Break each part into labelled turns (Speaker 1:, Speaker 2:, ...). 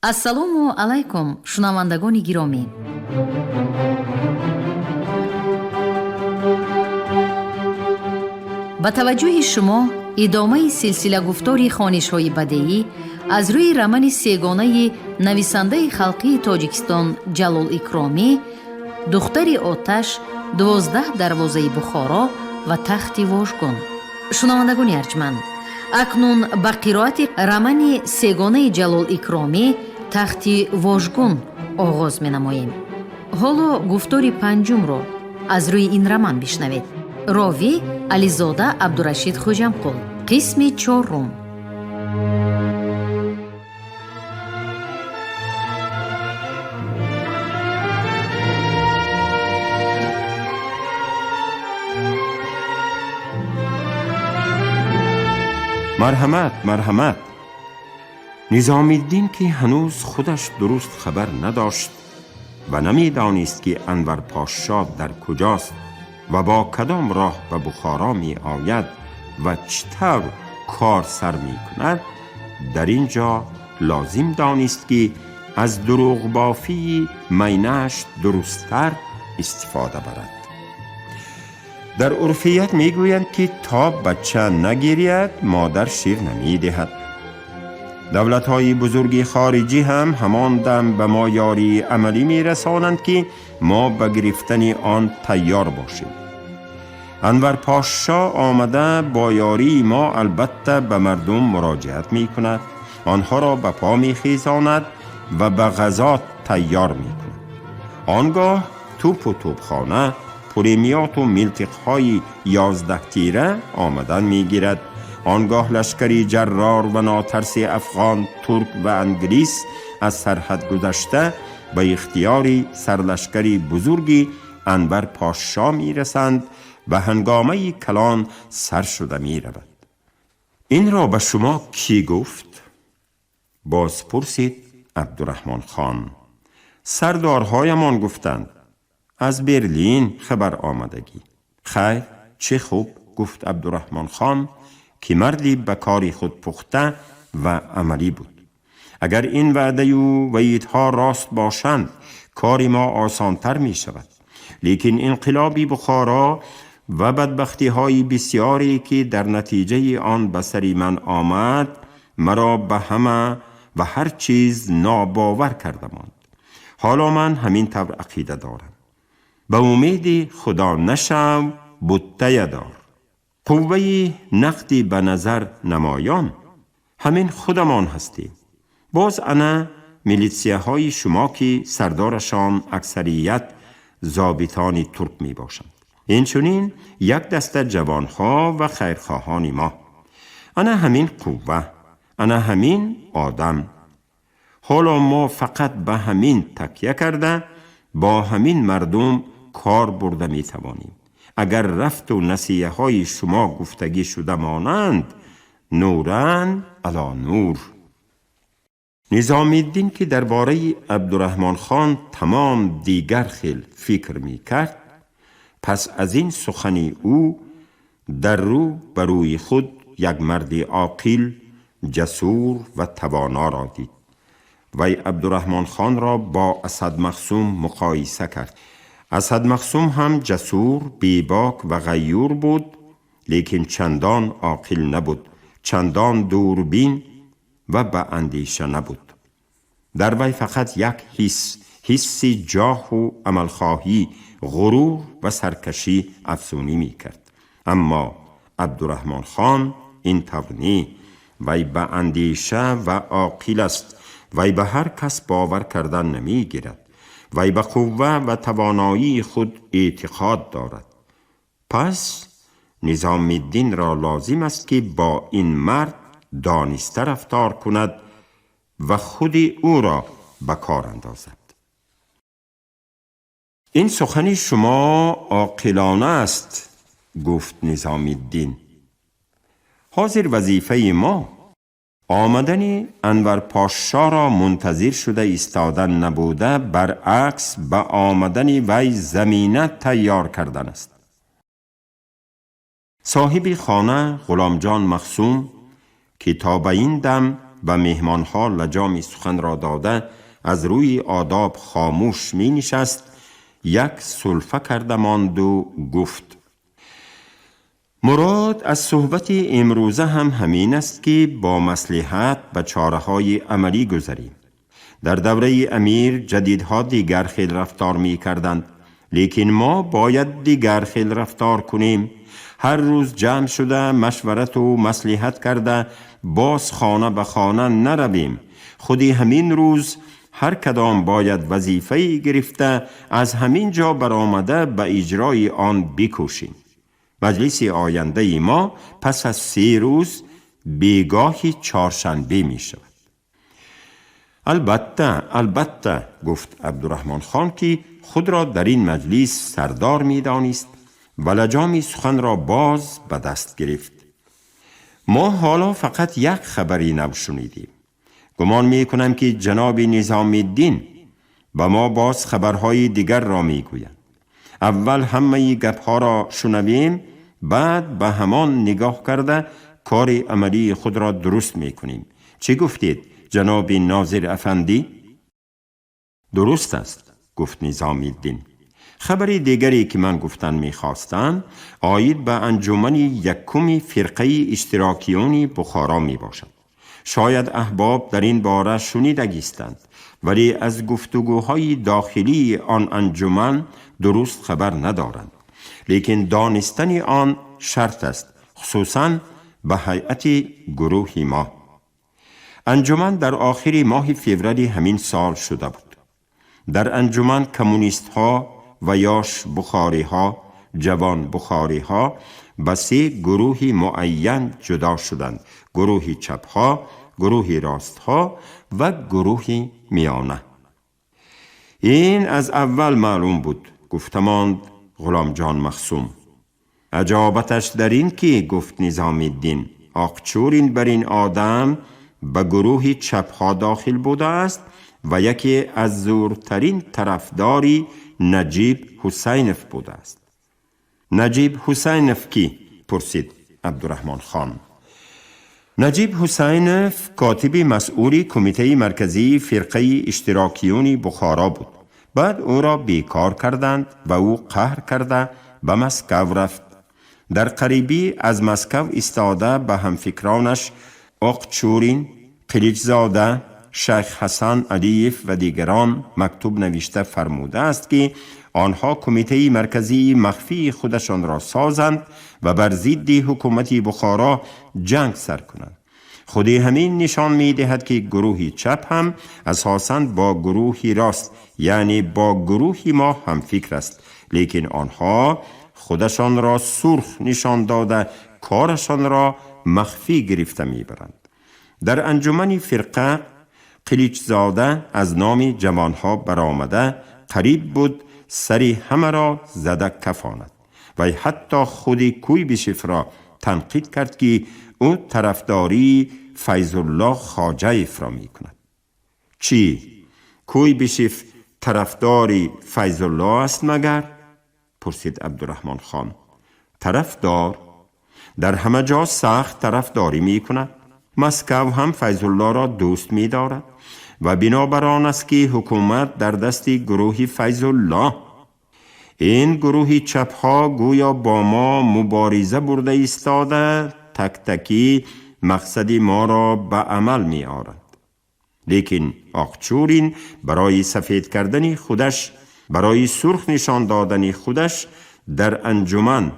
Speaker 1: Ассалому алайкум, шунавандагони гиромӣ. Ба таваҷҷӯҳи шумо идомаи силсилагуфтори хонишҳои бадеӣ аз рӯи романи сегонаи нависандаи халқии Тоҷикистон Ҷалол Икромӣ «Духтари оташ», 12 дарвозаи Бухоро ва тахти вожгун. Шунавандагони арҷманд, акнун ба қироати романи сегонаи Ҷалол Икромӣ «Тахти вожгун» оғоз менамоем. Ҳоло гуфтори панҷумро аз рӯи ин роман бишнавед. Ровӣ Ализода Абдурашид Хоҷамқул. Қисми чорум.
Speaker 2: Марҳамат, марҳамат. Низомиддин, ки ҳанӯз худаш дуруст хабар надошт ва намедонист, ки Анвар Пошо дар куҷост ва бо кадом роҳ ба Бухоро меояд ва чӣ тавр кор сар мекунад, дар ин ҷо лозим донист, ки аз дурӯғбофии майнааш дурусттар истифода барад. Дар урфият мегӯянд, ки то бача нагиряд, модар шир намедиҳад. Давлатҳои бузурги хориҷӣ ҳам ҳамон дам ба мо ёрии амалӣ мерасонанд, ки мо ба гирифтани он тайёр бошем. Анвар Пошо омада бо ёрии мо албатта ба мардум муроҷиат мекунад, онҳоро ба по мехезонад ва ба ғазо тайёр мекунад. Он гоҳ тӯпу тӯпхона, пулемёту милтиқҳои 11 тира омадан мегирад. Он гоҳ лашкари ҷаррор ва нотарси афғон, турк ва англис аз сарҳад гузашта ба ихтиёри сарлашкари бузурги Анвар Пошо мерасанд ва ҳангомаи калон сар шуда меравад. Инро ба шумо кӣ гуфт? Боз пурсид Абдураҳмон хон. Сардорҳоямон гуфтанд, аз Берлин хабар омадагӣ. Хайр, чӣ хуб, гуфт Абдураҳмон хон, ки марди ба кори худ пухта ва амалӣ буд. Агар ин ваъдаю ваидҳо рост бошанд, кори мо осонтар мешавад. Лекин инқилоби Бухоро ва бадбахтиҳои бисёре, ки дар натиҷаи он ба сари ман омад, маро ба ҳама ва ҳар чиз нобовар карда монд. Ҳоло ман ҳамин тавр ақида дорам: ба умеди Худо нашав, буттая дор. Қувваи нақди ба назар намоён ҳамин худамон ҳастем. Боз ана милитсияҳои шумо, ки сардорашон аксарият зобитони турк мебошанд. Инчунин як даста ҷавонҳо ва хайрхоҳони мо. Ана ҳамин қувва, ана ҳамин одам. Ҳоло мо фақат ба ҳамин такя карда, бо ҳамин мардум кор бурда метавонем. Агар рафту насиҳаҳои шумо гуфтагӣ шуда монанд, нуран ало нур. Низомиддин, ки дар бораи Абдураҳмон хон тамом дигар хел фикр мекард, пас аз ин сухани ӯ дар рӯ ба рӯи худ як марди оқил, ҷасур ва тавоноро дид. Вай Абдураҳмон хонро бо Асад Махсум муқоиса кард. Асад Махсум ҳам ҷасур, бебок ва ғайюр буд, лекин чандон оқил набуд, чандон дурбин ва ба андеша набуд. Дар вай фақат як ҳис, ҳисси ҷоҳу амалхоҳӣ, ғурур ва саркашӣ афзунӣ мекард. Аммо Абдураҳмон хон ин тавр не, вай ба андеша ва оқил аст. Вай ба ҳар кас бовар кардан намегирад. Вай ба қувва ва тавоноии худ эътиқод дорад. Пас Низомиддинро лозим аст, ки бо ин мард дониста рафтор кунад ва худи ӯро ба кор андозад. Ин сухани шумо оқилона аст, гуфт Низомиддин. Ҳозир вазифаи мо омадани Анвар Пошшоро мунтазир шуда истодан набуда, баръакс, ба омадани вай замина тайёр кардан аст. Соҳиби хона Ғуломҷон Махсум, ки то ба ин дам به مهمانها لجام سخن را داده از روی آداب خاموش می نشست، یک سلفه کرده ماند و گفت: مراد از صحبت امروزه هم همین است که با مصلحت به چاره های عملی گذریم. در دوره امیر جدیدها دیگر خیل رفتار می کردند، لیکن ما باید دیگر خیل رفتار کنیم. هر روز جمع شده مشورت و مصلحت کرده باز خانه به خانه نرویم. خودی همین روز هر کدام باید وظیفه گرفته از همین جا برآمده به اجرای آن بکوشیم. مجلس آینده ما پس از 3 روز بیگاهی چهارشنبه می شود. البته البته، گفت عبدالرحمن خان که خود را در این مجلس سردار می دانست و لجام سخن را باز به دست گرفت. ما حالا فقط یک خبری نو شنیدیم. گمان می کنم که جناب نظام الدین به ما باز خبرهای دیگر را می گویند. اول همه گپها را شنویم، بعد به همان نگاه کرده کار عملی خود را درست می کنیم. چه گفتید جناب ناظر افندی؟ درست است، گفت نظام الدین. خبر دیگری که من گفتن می خواستم عاید به انجمن یکم فرقه اشتراکیون بخارا می باشد. شاید احباب در این باره شنیدگیستند، ولی از گفتگوهای داخلی آن انجمن درست خبر ندارند. لیکن دانستن آن شرط است، خصوصا به هیئت گروه ما. انجمن در آخر ماه فوریه همین سال شده بود. در انجمن کمونیست ها و یاش بخاری ها، جوان بخاری ها به 3 گروه معین جدا شدند: گروه چپ ها، گروه راست ها و گروه میانه. این از اول معلوم بود، گفتماند غلام جان مخصوم. عجابتش در این که، گفت نظام الدین، آقچورین بر این آدم به گروه چپ ها داخل بوده است و یکی از زورترین طرفداری نجیب حسینف بوده است. نجیب حسینف کی؟ پرسید عبدالرحمن خان. نجیب حسینف کاتب مسئول کمیته مرکزی فرقه اشتراکیون بخارا بود. بعد او را بیکار کردند و او قهر کرده به مسکو رفت. در قریبی از مسکو ایستاده به همفکرانش آقچورین، قلیچزاده، شیخ حسن علیف و دیگران مکتوب نوشته فرموده است که آنها کمیته مرکزی مخفی خودشان را سازند و بر ضد حکومت بخارا جنگ سر کنند. خودی همین نشان می دهد که گروه چپ هم اساساً با گروه راست، یعنی با گروه ما هم فکر است، لیکن آنها خودشان را سرخ نشان داده کارشان را مخفی گرفته می برند. در انجمن فرقه قلیچزاده از نام جوانها برآمده قریب بود سری همه را زده کفاند و حتی خود کویبیشف را تنقید کرد که او طرفداری فیض الله خواجه‌ایف را می کند. چی؟ کویبیشف طرفداری فیض الله است مگر؟ پرسید عبدالرحمن خان. طرفدار؟ در همه جا سخت طرفداری می کند. مسکو هم فیض الله را دوست می دارد و بنابر آن است که حکومت در دست گروه فیض الله. این گروه چپها گویا با ما مبارزه برده ایستاده تک تکی مقصد ما را به عمل می آرد. لیکن آقچورین برای سفید کردن خودش، برای سرخ نشان دادن خودش در انجمن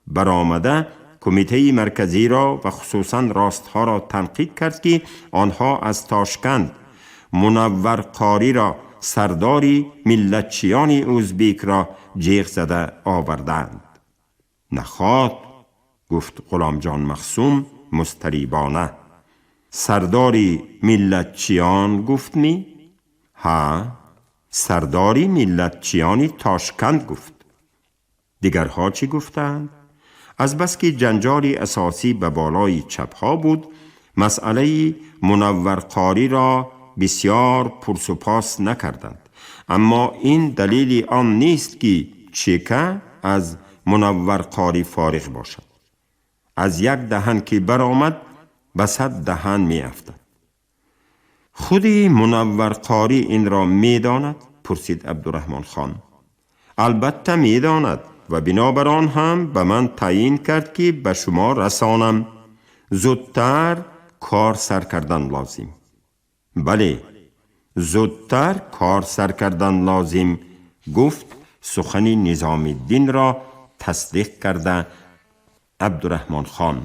Speaker 2: برآمده کمیته مرکزی را و خصوصا راستها را تنقید کرد که آنها از تاشکند منور قاری را، سرداری ملتچیان ازبیک را جیغ زده آوردند. نخواد، گفت غلام جان مخصوم مستریبانه. سرداری ملتچیان گفت می؟ ها، سرداری ملتچیان تاشکند گفت. دیگرها چی گفتند؟ از بس که جنجال اساسی به بالای چپها بود، مسئله منور قاری را بسیار پرس و پاس نکردند. اما این دلیل آن نیست که چکه از منور قاری فارغ باشد. از یک دهن که برآمد به 100 دهن می افتد. Худи Мунаввар Қорӣ инро медонад? Пурсид Абдурраҳмон хон. Албатта медонад ва бинобар он ҳам ба ман таъйин кард, ки ба шумо расонам. Зудтар кор сар кардан лозим. Бале, зудтар кор сар кардан лозим, гуфт сухани Низомиддинро тасдиқ карда Абдурраҳмон хон.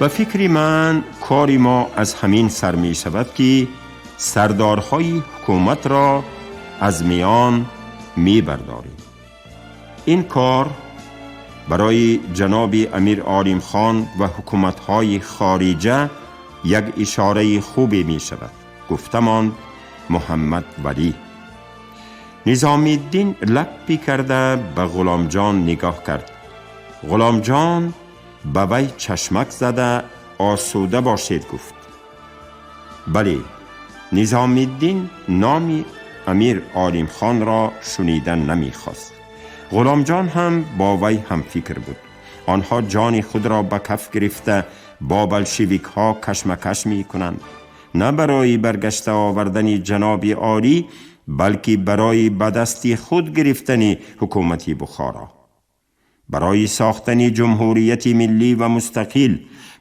Speaker 2: Ба фикри ман кори мо аз ҳамин сар мешавад, ки сардорҳои ҳукуматро аз миён мебардорем. Ин кор барои ҷаноби Амир Олимхон ва ҳукуматҳои хориҷа як ишораи хубе мешавад, гуфта монд Муҳаммад Валӣ. Низомиддин лаппи карда ба Ғуломҷон нигоҳ кард. Ғуломҷон ба вай чашмак зада осуда бошед гуфт. Бале, Низомиддин номи Амир Олимхонро шунидан намехост. Ғуломҷон ҳам бо вай ҳамфикр буд. Онҳо ҷони худро ба каф гирифта бо болшевикҳо кашмакаш мекунанд, на барои баргашта овардани ҷаноби олӣ, балки барои ба дасти худ гирифтани ҳукумати Бухоро, барои сохтани ҷумҳурияти миллӣ ва мустақил,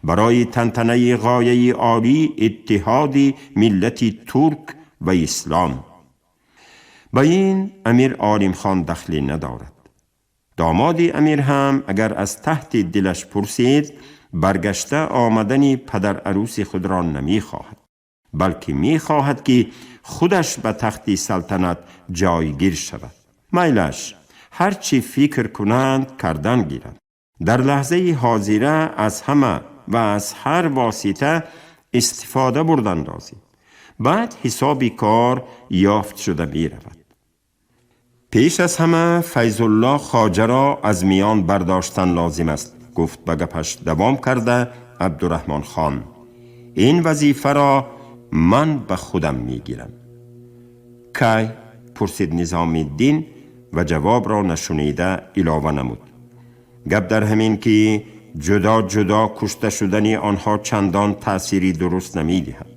Speaker 2: барои тантанаи ғояи олӣ иттиҳоди миллати турк ва ислом. Ба ин Амир Олимхон дахле надорад. Домоди амир ҳам агар аз таҳти дилаш пурсид, баргашта омадани падар арӯси худро намехоҳад, балки мехоҳад, ки худаш ба тахти салтанат ҷойгир шавад. Майлаш, ҳар чӣ фикр кунанд, кардан гиранд. Дар лаҳзаи ҳозира аз ҳама ва аз ҳар восита истифода бурдан лозим. Баъд ҳисоби кор ёфт шуда меравад. Пеш аз ҳама Файзуллоҳ хоҷаро аз миён бардоштан лозим аст, гуфт ба гапаш давом карда Абдурраҳмон хон. Ин вазифаро ман ба худам мегирам. Кай? Пурсид Низомиддин ва ҷавобро нашунида илова намуд. Гап дар ҳамин, ки ҷудо ҷудо кушта шудани онҳо чандон таъсири дуруст намедиҳад.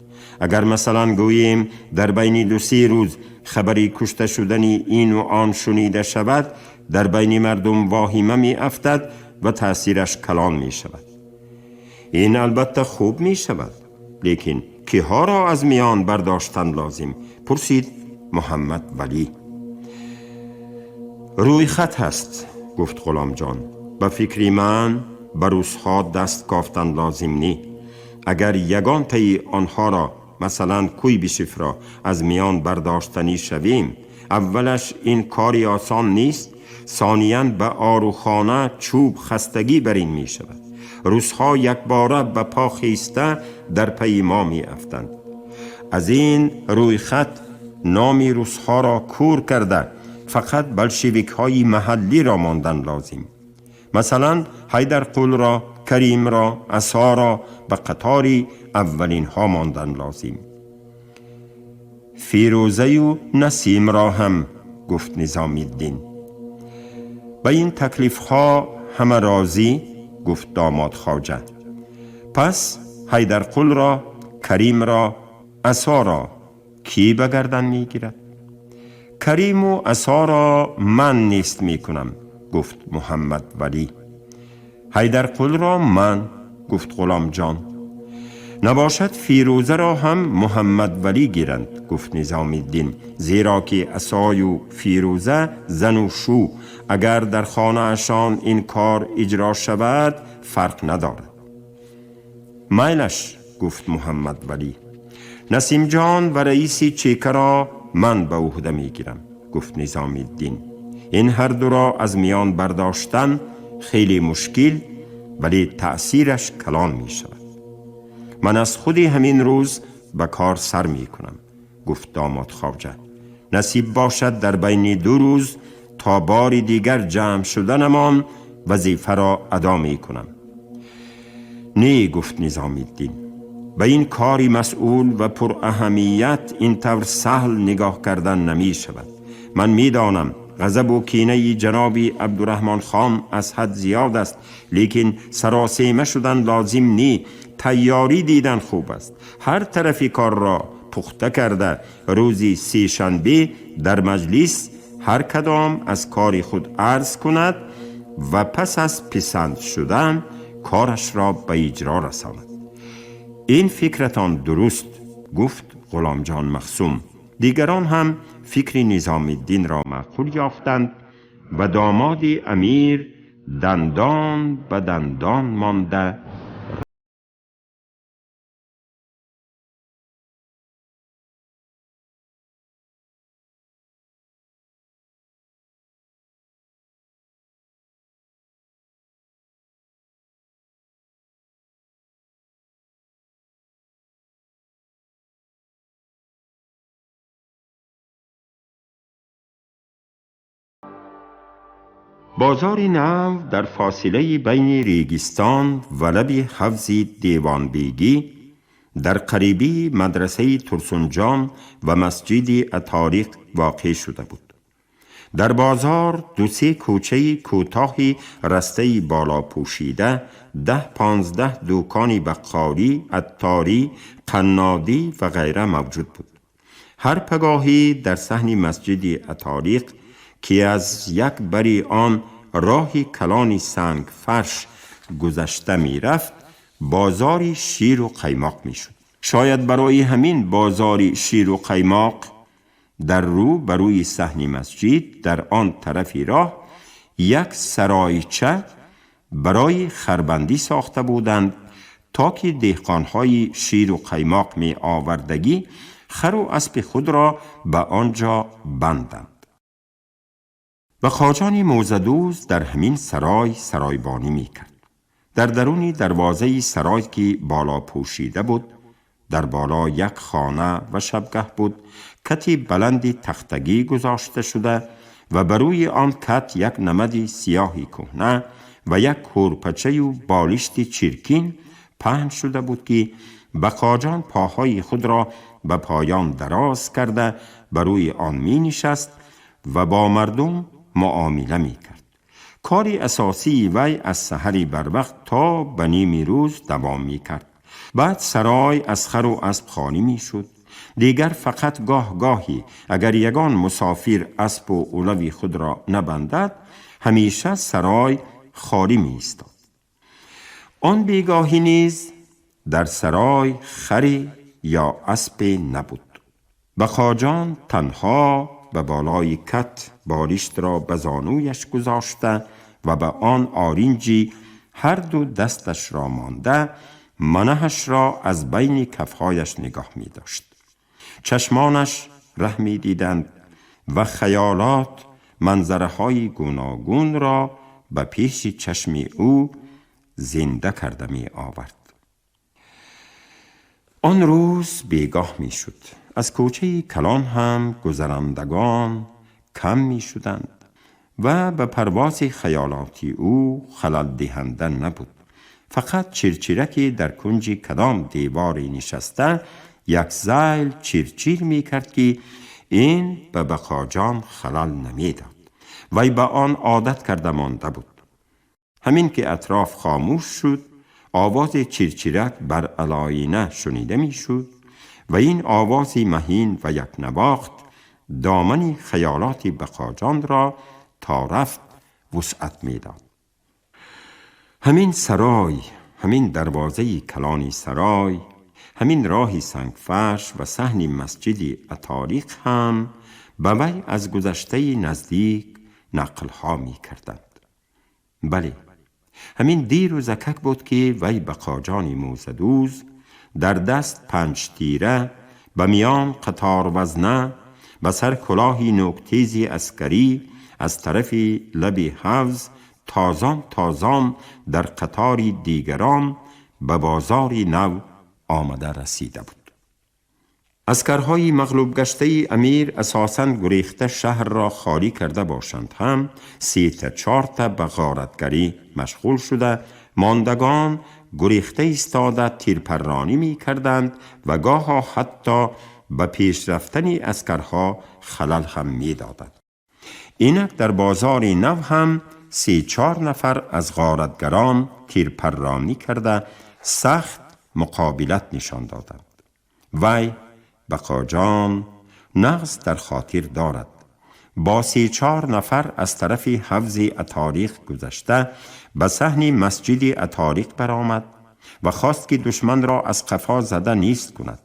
Speaker 2: Агар масалан гӯем дар байни 2-се рӯз хабари кушта шудани ину он шунида шавад, дар байни мардум воҳима меафтад ва таъсираш калон мешавад. Ин албатта хуб мешавад, лекин киҳоро аз миён бардоштан лозим? Пурсид Муҳаммад Валӣ. Рӯи хат ҳаст, гуфт Ғуломҷон. Ба фикри ман ба русҳо даст кофтан лозим не. Агар ягонтаи онҳоро, масалан Куйбишевро, аз миён бардоштанӣ шавем, аввалаш ин кори осон нест, сониян ба орухона чӯб хастагӣ бар ин мешавад. Русҳо якбора ба по хеста дар пайи мо меафтанд. Аз ин рӯи хат номи русҳоро кур карда, фақат болшевикҳои маҳаллиро мондан лозим. Масалан, Ҳайдарқулро, Каримро, Асоро ба қатори аввалинҳо мондан лозим. Фирӯзаю Насимро ҳам, гуфт Низомиддин. Ба ин таклифҳо ҳама розӣ? Гуфт домод хоҷа. Пас Ҳайдарқулро, Каримро, Асоро кӣ ба гардан мегирад? Кариму Асоро ман нест мекунам, гуфт Муҳаммад Валӣ. Ҳайдарқулро ман, гуфт Ғуломҷон. Набошад, Фирӯзаро ҳам Муҳаммад Валӣ гиранд, гуфт Низомиддин, зеро ки Асою Фирӯза зану шу, агар дар хонаашон ин кор иҷро шавад, фарқ надорад. Майлаш, гуфт Муҳаммад Валӣ. Насимҷон ва раиси чекаро ман ба ӯҳда мегирам, гуфт Низомиддин. Ин ҳар дуро аз миён бардоштан хеле мушкил, вале таъсираш калон мешавад. Ман аз худи ҳамин рӯз ба кор сар мекунам, гуфт домод хоҷа. Насиб бошад, дар байни 2 рӯз то бори дигар ҷамъ шуданамон вазифаро адо мекунам. Не, гуфт Низомиддин. به این کاری مسئول و پر اهمیت این طور سهل نگاه کردن نمی شود. من می دانم غضب و کینه جناب عبدالرحمن خان از حد زیاد است، لیکن سراسیمه شدن لازم نی، تیاری دیدن خوب است. هر طرفی کار را پخته کرده روزی سه شنبه در مجلس هر کدام از کار خود عرض کند و پس از پسند شدن کارش را به اجرا رساند. این فکرتان درست، گفت غلامجان مخصوم. دیگران هم فکر نظام الدین را معقول یافتند و داماد امیر دندان به دندان مانده بازار نو در فاصله بین ریگستان و لب حوض دیوانبیگی در قریبی مدرسه ترسونجان و مسجد اتاریق واقع شده بود. در بازار دو سه کوچه کوتاهی رسته بالا پوشیده، 10-15 دوکانی بقالی، عطاری، قنادی و غیره موجود بود. هر پگاهی در صحن مسجد اتاریق که از یک بری آن راهی کلانی سنگ فرش گذشته می رفت، بازاری شیر و قیماق می شد. شاید برای همین بازاری شیر و قیماق در رو بروی صحن مسجد در آن طرف راه یک سرایچه برای خربندی ساخته بودند تا که دهقانهای شیر و قیماق می آوردگی خر و اسب خود را به آنجا بندند. و خواجان موزدوز در همین سرای سرایبانی می کرد. در درون دروازه سرای که بالا پوشیده بود، در بالا یک خانه و شبگه بود، کتی بلندی تختگی گذاشته شده و بر روی آن کت یک نمد سیاهی کهنه و یک کورپچه و بالشت چرکین پهن شده بود که بقاجان پاهای خود را به پایان دراز کرده بر روی آن می نشست و با مردم معامله می کرد. کاری اساسی وی از سحری بر وقت تا به نیمی روز دوام می کرد. بعد سرای از خر و اسب خالی می شد. دیگر فقط گاه گاهی اگر یگان مسافر اسب و اولوی خود را نبندد، همیشه سرای خالی می ایستاد. آن بیگاهی نیز در سرای خری یا اسب نبود. بقاجان تنها به بالای کت بالشت را به زانویش گذاشته و به آن آرنجی هر دو دستش را مانده منهش را از بین کفهایش نگاه می داشت. چشمانش ره می دیدند و خیالات منظره های گوناگون را به پیش چشم او زنده کرده می آورد. آن روز بیگاه می شد. از کوچه کلان هم گذرندگان کم می شدند و به پرواز خیالاتی او خلل دهنده نبود. فقط چرچرکی در کنج کدام دیواری نشسته یک زیل چرچیر می کرد که این به بقاجان خلل نمی داد. وی به آن عادت کرده مانده بود. همین که اطراف خاموش شد، آواز چرچرک بر علاینه شنیده می شد و این آواز مهین و یک نواخت دامن خیالات بقاجان را تا رفت وسعت می داد. همین سرای، همین دروازه کلانی سرای، همین راه سنگفرش و صحن مسجد اتاریق هم به وی از گذشته نزدیک نقلها می کردند. بله، همین دیر و زکک بود که وی بقاجان موزدوز در دست 5 تیره، به میان قطار وزنه، به سر کلاهی نوکتیزی عسکری از طرف لب حوض تازان تازان در قطار دیگران به بازار نو آمده رسیده بود. عسکرهای مغلوب گشته امیر اساساً گریخته شهر را خالی کرده باشند هم 3 تا 4 تا به غارتگری مشغول شده، ماندگان گریخته ایستاده تیرپرانی می کردند و گاها حتی به پیش رفتن عسکرها خلل هم می دادند. اینک در بازار نو هم 3-4 نفر از غارتگران تیرپرانی کرده سخت مقابلت نشان دادند. وی بقاجان نغز در خاطر دارد. با 3-4 نفر از طرف حوض عطاریق گذشته به صحن مسجد عطاریق برآمد و خواست که دشمن را از قفا زده نیست کند.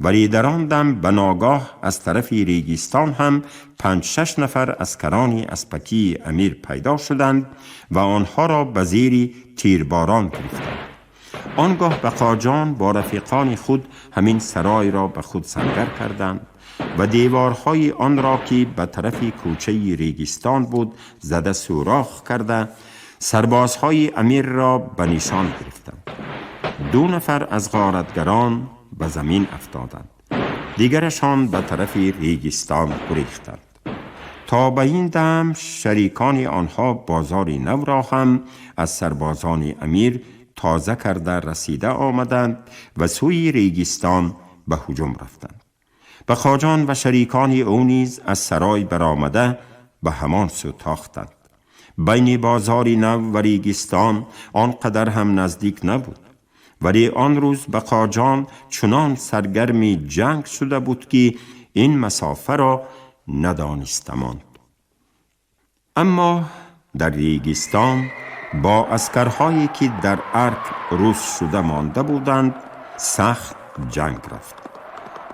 Speaker 2: ولی در آن دم به ناگاه از طرف ریگستان هم 5-6 نفر از کرانی اسپکی امیر پیدا شدند و آنها را به زیر تیرباران گرفتند. آنگاه بقاجان با رفیقان خود همین سرای را به خود سنگر کردند و دیوارهای آن را که به طرف کوچه ریگستان بود زده سوراخ کرده سربازهای امیر را به نشان گرفتند. 2 نفر از غارتگران به زمین افتادند، دیگرشان به طرف ریگستان گریختند. تا به این دم شریکان آنها بازار نو را هم از سربازان امیر تازه کرده رسیده آمدند و سوی ریگستان به هجوم رفتند. بقاجان و شریکان او نیز از سرای برآمده به همان سو تاختند. بین بازار نو و ریگستان آنقدر هم نزدیک نبود، ولی آن روز بقاجان چنان سرگرمی جنگ شده بود که این مسافه را ندانسته ماند. اما در ریگستان با عسکرهایی که در ارک روس شده مانده بودند سخت جنگ رفت.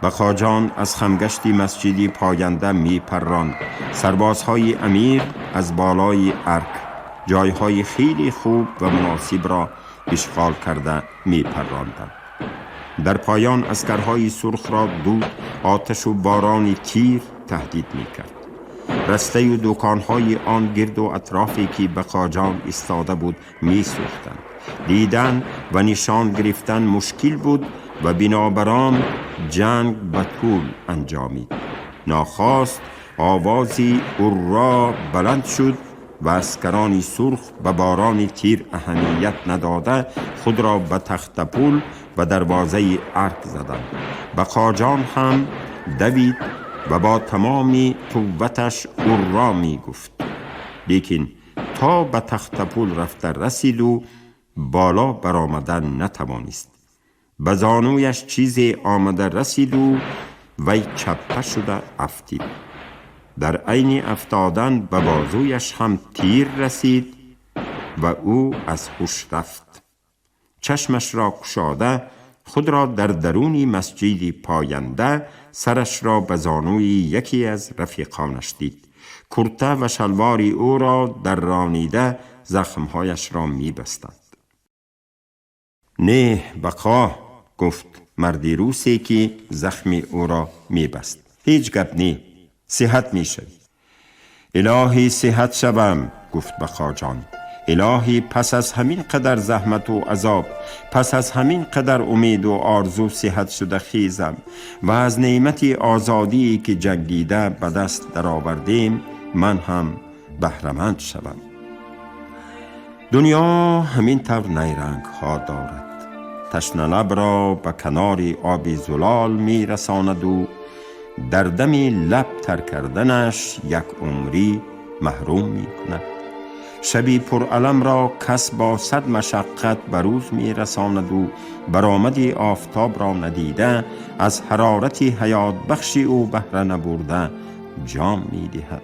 Speaker 2: بقاجان از خمگشت مسجدی پاینده می پراند. سربازهای امیر از بالای ارک جایهای خیلی خوب و مناسب را اشغال کرده می پراندند. در پایان عسکرهای سرخ را دود، آتش و باران تیر تهدید می کرد. رسته و دکانهای آن گرد و اطرافی که بقاجان ایستاده بود می سوختند. دیدن و نشان گرفتن مشکل بود و بنابران جنگ به طول انجامید. ناخواست آوازی اورا بلند شد و عسکران سرخ به باران تیر اهمیت نداده خود را به تخت پول و دروازه ارک زدند. بقاجان هم دوید و با تمام قوتش اورا می گفت، لیکن تا به تخت پول رفته رسید و بالا برآمدن نتوانست. به زانویش چیزی آمده رسید و وی چپه شده افتید. در عین افتادن به بازویش هم تیر رسید و او از هوش رفت. چشمش را گشاده خود را در درون مسجد پاینده سرش را به زانوی یکی از رفیقانش دید. کرته و شلوار او را در رانیده زخمهایش را می بستند. نه بقا، گفت مردی روسی که زخم او را می بست. هیچ گپ نی، صحت می شوی. الهی صحت شوم، گفت بقا جان. الهی پس از همین قدر زحمت و عذاب، پس از همین قدر امید و آرزو صحت شده خیزم و از نعمت آزادی که جنگیده به دست درآوردیم من هم بهره‌مند شوم. دنیا همین طور نیرنگ ها دارد. تشنه لب را به کنار آب زلال می رساند و در دم لب تر کردنش یک عمری محروم می کند. شبی پر الم را کس با 100 مشقت به روز می رساند و برآمد آفتاب را ندیده از حرارت حیات بخش او بهره نبرده جام می دهد.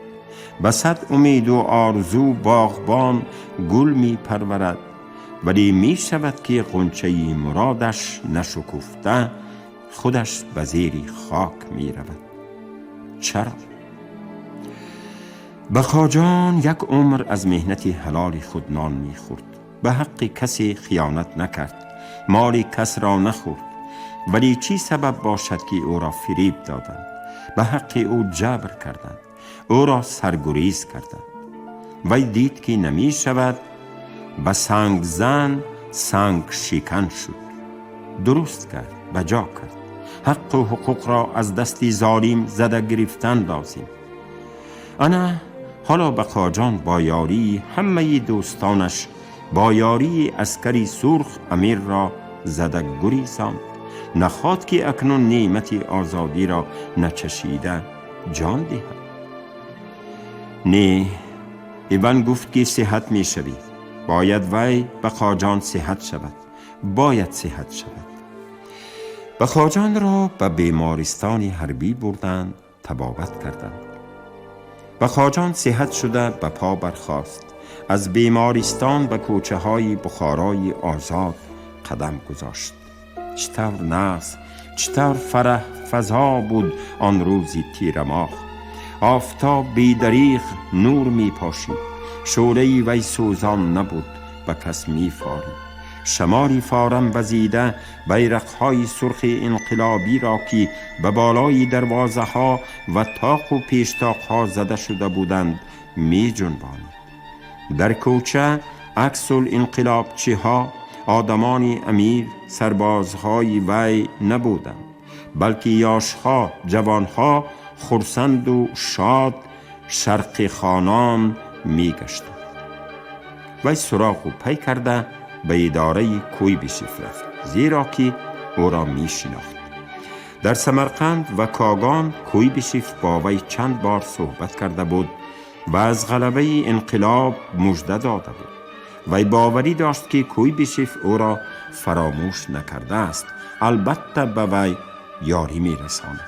Speaker 2: به 100 امید و آرزو باغبان گل می پرورد، ولی می شود که غنچه مرادش نشکفته خودش به زیر خاک می رود. چرا؟ بقا جان یک عمر از مهنت حلال خود نان می خورد. به حق کسی خیانت نکرد، مال کس را نخورد، ولی چی سبب باشد که او را فریب دادند، به حق او جبر کردند، او را سرگریز کردند. وی دید که نمی شود، به سنگ زن سنگ شکن شد. درست کرد، بجا کرد. حق و حقوق را از دست ظالم زده گرفتن لازم. انا حالا بقا جان با یاری همه دوستانش با یاری عسکری سرخ امیر را زده گریزاند. نخواد که اکنون نعمت آزادی را نچشیده جان دهد. نه، ایوان گفت که صحت می شوی. باید وی بقاجان صحت شود. باید صحت شود. بقاجان را به بیمارستان حربی بردند، طبابت کردند. بقاجان صحت شده به پا برخاست. از بیمارستان به کوچه های بخارای آزاد قدم گذاشت. چطور نغز، چطور فرح فضا بود آن روزی تیره ماه. آفتاب بیدریغ نور می پاشید. شعله وی سوزان نبود، به کس می فارید. شماری فارم وزیده بیرقهای سرخ انقلابی را که به بالای دروازه ها و تاق و پیشتاق ها زده شده بودند می جنبانید. در کوچه عکس الانقلابچی ها، آدمان امیر، سربازهای وی نبودند، بلکه یاشها، جوانها خرسند و شاد شرق خانان می گشتند. وی سراغ و پی کرده به اداره کویبیشف رفت، زیرا که او را می شناخت. در سمرقند و کاگان کویبیشف با وی چند بار صحبت کرده بود و از غلبه انقلاب مژده داده بود. وی باوری داشت که کویبیشف او را فراموش نکرده است، البته به وی یاری می رساند.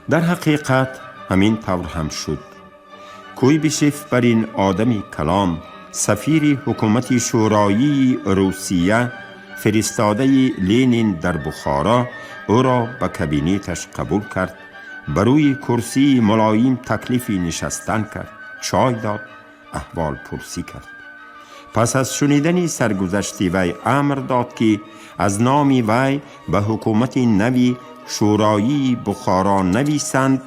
Speaker 2: در حقیقت همین طور هم شد. کویبیشف بر این آدم کلام، سفیر حکومت شورایی روسیه، فرستاده لینین در بخارا، او را به کابینتش قبول کرد. بر روی کرسی ملایم تکلیف نشستن کرد، چای داد، احوال پرسی کرد. پس از شنیدن سرگذشت وی امر داد که از نام وی به حکومت نوی شورایی بخارا نویسند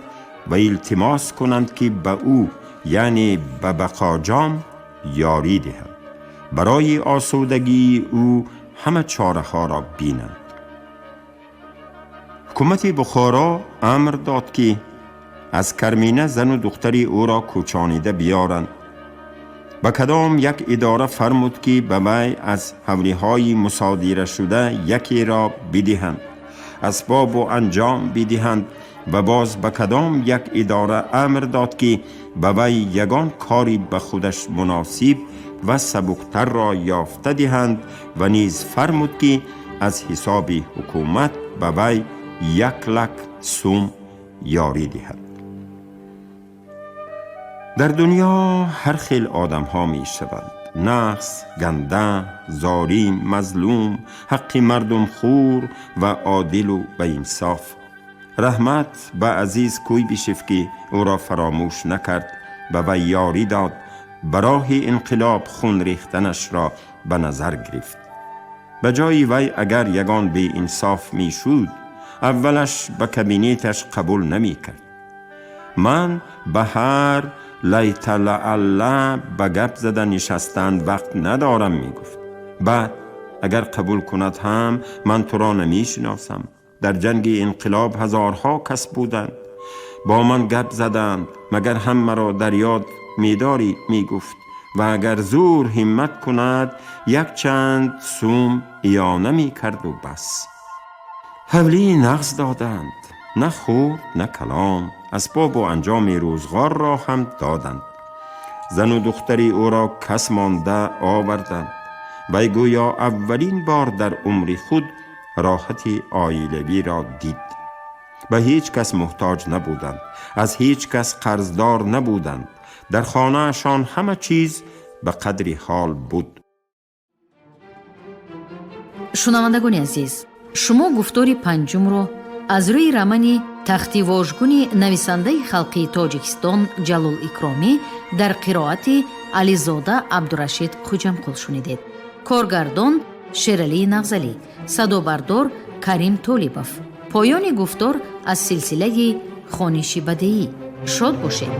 Speaker 2: و التماس کنند که به او، یعنی به بقاجان، یاری دهند. برای آسودگی او همه چاره ها را بینند. حکومت بخارا امر داد که از کرمینه زن و دختری او را کوچانیده بیارند. به کدام یک اداره فرمود که به وی از حولی های مصادره شده یکی را بدهند، اسباب و انجام بدهند و باز به کدام یک اداره امر داد که به وی یگان کاری به خودش مناسب و سبکتر را یافته دهند و نیز فرمود که از حساب حکومت به وی 1 لک سوم یاری دهد. در دنیا هر خیل آدم ها می شوند: نغز، گنده، ظالم، مظلوم، حق مردم خور و عادل و به انصاف. رحمت به عزیز کویبیشف که او را فراموش نکرد، به وی یاری داد، براه انقلاب خون ریختنش را به نظر گرفت. به جای وی اگر یگان بی انصاف می شد، اولش به کابینتش قبول نمی کرد. من به هر لیت لعل به گپ زده نشستن وقت ندارم، می گفت. بعد اگر قبول کند هم، من تو را نمی شناسم. در جنگ انقلاب هزارها کس بودند، با من گپ زدند، مگر هم مرا در یاد میداری؟ می گفت و اگر زور همت کند یک چند سوم اعانه می کرد و بس. حولی نغز دادند، نه خورد نه کلام. اسباب و انجام روزگار را هم دادند. زن و دختری او را کس مانده آوردند. وی گویا اولین بار در عمر خود راحت عایلوی را دید. به هیچ کس محتاج نبودند، از هیچ کس قرضدار نبودند. در خانهشان همه چیز به قدر حال بود.
Speaker 1: Шунавандагони азиз, шумо гуфтори панҷумро аз рӯи романи Тахти вожгуни нависандаи халқии Тоҷикистон Ҷалол Икромӣ дар қироати Ализода Абдурашид Хуҷамқул шунидед. Коргардон Шералии Нағзалӣ, садобардор Карим Толибов. Поёни гуфтор аз силсилаи хониши бадеӣ. Шод бошед.